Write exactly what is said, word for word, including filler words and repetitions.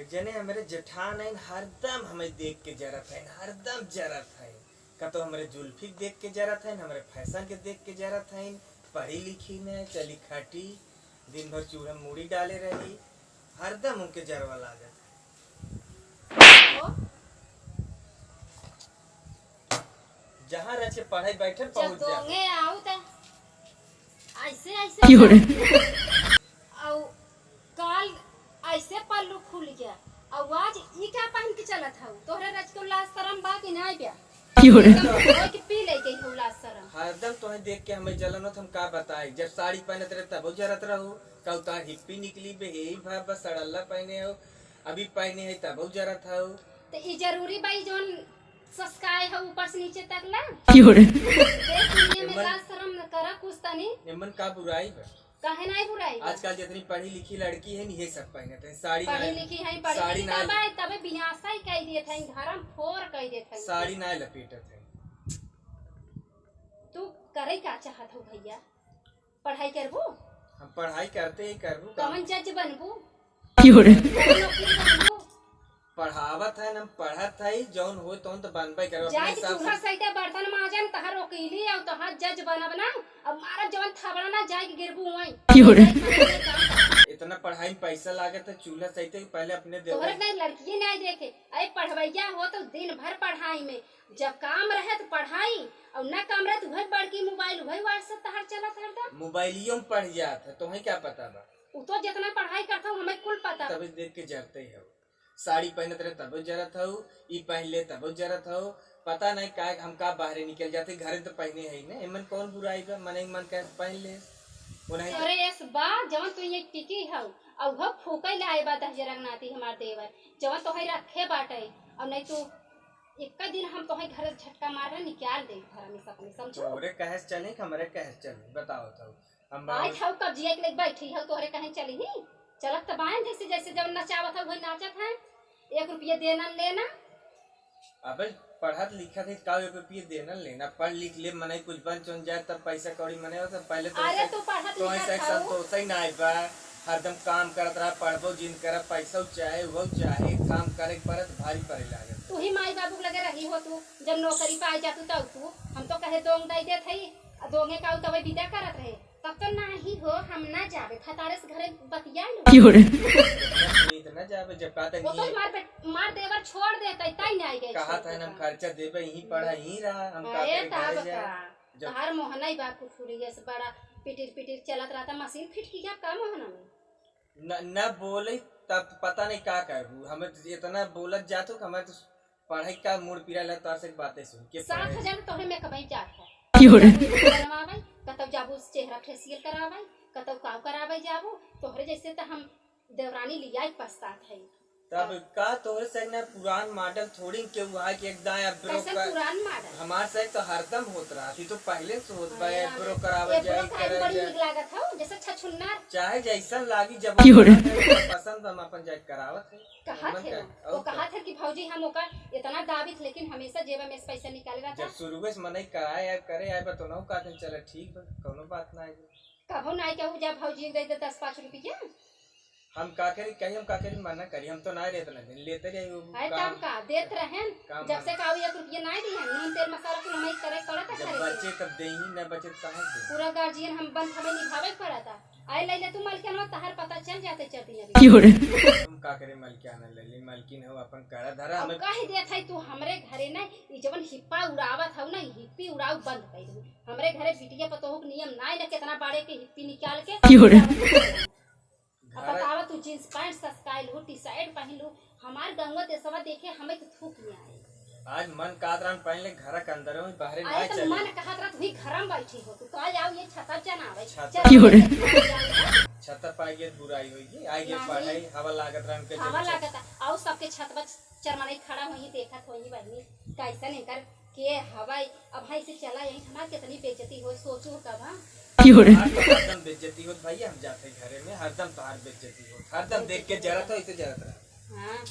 जने हमरे जेठान हइन, हरदम हमें देख के जरत हइन, हरदम जरत हइन। कतो हमरे जुल्फी के देख के जरत हइन, हमरे फैशन के देख के जरत हइन। पढ़ी लिखी न, चली खटी, दिन भर चूल्हा मूड़ी डाले रही, हरदम उनके जरवा लागत है। जहाँ रच के पढ़ाई बैठल जब पहुँच जाए। दोंगे आऊ त ऐसे ऐसे क्यों रे? आऊ काल ऐसे पल्लू खुल गया, अउ आज ई का पहन के चलत हऊ? तोहरे रच के लाज शरम बा कि नाई बा? क्यों रे? एकदम धोए के पी ले गई हऊ लाज शरम। हरदम तोहे देख के हमें जलन होत, हम का बताई। जब साड़ी पहनत रहे तबो जरत रहू, का उतार हिप्पी निकली बे, हे भा बस सड़ल्ला पहने हो, अभी पहने है तबो जरत हऊ। तो ई जरूरी बा, ई जौन ससकाए हो ऊपर से नीचे तक ला? क्यों रे? देख दुनिया में एमन लाज शरम करा कुछ तनी। एमन का बुराई बा? काहे नाई बुराई बा? आजकल जितनी पढ़ी लिखी लड़की है, ये सब पहनत है, साड़ी पढ़ी नाई, लिखी है, पढ़ी साड़ी लिखी नाई, तबे, तबे बिनासा ही कह देत है, धर्म फोर कह देत है। साड़ी नाई लपेटत है। तू करे का चाहत हो भैया? पढ़ाई करबू? हम पढ़ाई करते ही करबू, कौन जज बनबू? क्यों रे? कौन वकील बनबू? पढ़ावत है, हम पढ़त है, जौन होए तौन तो बनबे करब। अपने जाए के हिसाब से। चूल्हा सहिते बर्तन माजन, तहार वकीली अउ तहार जज बनब ना, अब मारब जवन थबड़ा ना, जाए के गिरबू वहीं। क्यों रे? इतना पढ़ाई में पैसा लागत है, चूल्हा सहिते पहले अपने देवे। तोहरे नहीं लड़किए नहीं देखे, अरे पढ़वैया हो तो दिन भर पढ़ाई में, जब काम रहे तो पढ़ाई, और ना काम रहे तो वही बड़की मोबाइल, वही WhatsApp तहार चलत हरदम। मोबाइलियों में पढ़ जात है, तुम्हें क्या पता बा? उ तो जितना पढ़ाई करत हऊ, हमें कुल पता। तबे देख के जरते हो। साड़ी पहनत रहे तबो जरत हऊ, ई पहन ले तबो जरत हऊ। पता नहीं का हम का बाहरे निकल जाते, घरे तो पहने है ही ना। एमन कौन बुराई बा, मन ही मन कहे पहन ले। वो नहीं अरे एस बा, जवन तू ये टिकी हऊ, अउ वो फूके लाए बा दहिजरंग नाती हमार देवर, जवन तोहे रखे बाटे, और नहीं तू एक दिन हम तोहे घर झटका मार के निकाल दे घर में से अपने, समझो? तोरे कहे से चली कि हमरे कहे से चली, बताओ तो। हम आज हऊ कब्जिया के लेके बैठी हऊ, तोहरे कहे चली ही? चलत त बायन जैसे, जैसे जब नचावत हऊ, वही नाचत है। एक रुपया देना लेना। अबे पढ़त लिखत है, का एक रुपया देना लेना? पढ़ लिख ले, मनई कुछ बन चुन जाए, तब पैसा कौड़ी मने हो, तब पहले तो अरे ऐसे, तू पढ़त तो लिखत ऐसे हऊ। संतोष ही ना आए बा। हरदम काम करत रहा, पढ़बो जिन करब, पैसा चाहे, वो चाहे, काम करे के पड़त, भारी पड़े लागत। तू ही माई बाबू के लगे रही हो तू, जब नौकरी पाए जातू तब तू, हम तो कहे दोंग दे देत हई, आ दोंगे का तबे विदा करत रहे। तब तो नाही हो, हम ना जाबे, भतारे से घरे बतिया लो। क्यों रे? इतना जाबे जब कहते वो तो नहीं। मार बे-, मार देवर छोड़ देते, तई ना आई गए कहा छोड़ था ना, हम देता। खर्चा देबे, यहीं पढ़ा, यहीं रहा, हम का अरे करे, तब घरे जाए। का, जब तहार मोहना ही बा कुठुरिया से बड़ा पिटिर पिटिर चलत रहता, मशीन फिट की क्या का मोहना में? न, न बोले तब पता नहीं का करबू, हमें तो इतना बोलत जात हो कि हमें तो पढ़ाई का मूड पिराइला तोर से बातें सुन के सात पढ़े। हजार तो तोहरे में कमाई जात है। क्यों रे? बनवावे, कतौ जाबू चेहरा फेशियल करावे, कतौ काव करावे जाबू, तोहरे जैसे तो हम देवरानी लिया ही पछतात है। तब का तोहरे से ना पुरान मॉडल थोड़ी के हुआ कि एक दाएं eyebrow कैसे का पुरान मॉडल? हमार से तो हरदम होत रहा थी, तो पहले से होत बा, अरे, eyebrow करावे eyebrow जाए, कराए करे बड़ी जाए। नीक लागत हौ, जैसे छछुन्नर। चाहे जैसन लागी, जब क्यों रे? पसंद हम अपन जाए करावत है। कहा एमन थे का? वो, और वो का? कहा थे कि भौजी हम ओकर इतना दाबित, लेकिन हमेशा जेब में से पैसा निकाले रहता। जब शुरुए से मनई कराए आए, करे आए बा, तो नौ का दिन चले, ठीक बा, कौनो बात ना आई। कभो ना आई कहू जा भौजी दे दे दस पाँच रुपया। हम का करी, कहीं हम का करी, मना करी, हम तो ना रहत ना दिन लेते रही वो है काम। तब का देत रहेन, काम जब से बंद। का एक रुपया ना दिए, नून तेल मसाला कुल हमें करे पड़ता जब खरीदे। बचे तब देही, ना बचे तो कहाँ से देही? पूरा गार्जियन हम बंद हमें निभावे पड़ता। आए ले ले तू मलकिन, हम तहार पता चल जाते चार दिन अभी। क्यों रे? हम का करे मलकिन, ले ले मलकिन हो अपन करा धरा अब हमें। कह देत है तू हमरे घरे ना, ई जवन हिप्पा उड़ावत हौ ना, ई हिप्पी उड़ाऊ बंद कर दे। हमरे घरे बिटिया पतोह के नियम ना है ना, कितना बाड़े के हिप्पी निकाल के क्यों रे? अब घरा बतावा तू जींस पैंट सस्काइल हो, टी शर्ट पहन लू, हमार गंगा देशवा देखे हमें तो थूक में आए। आज मन का तरह पहन ले, घर के अंदर में, बाहर ना अरे तो चले। मन कहा तरह तू ही घर में बैठी हो, तू तो आ जाओ ये छतर जनावे। छतर। चल, क्यों रे? छतर पाए के बुराई होई, आई के नहीं। पढ़ाई, हवा लागत रहन के हवा जब लागत, आओ सबके छतवा चरमराई खड़ा होई, देखत होई बहिनी, कैसन एकर के हवाई। अब भाई से चला यही हमार कितनी बेइज्जती हो, सोचू कब, हाँ? क्यों रे? हमार तो हरदम बेइज्जती होत भैया, हम जाते घरे में, हरदम तोहार बेइज्जती होत, हरदम देख के जरत हो, इसे जरत रहा। हाँ,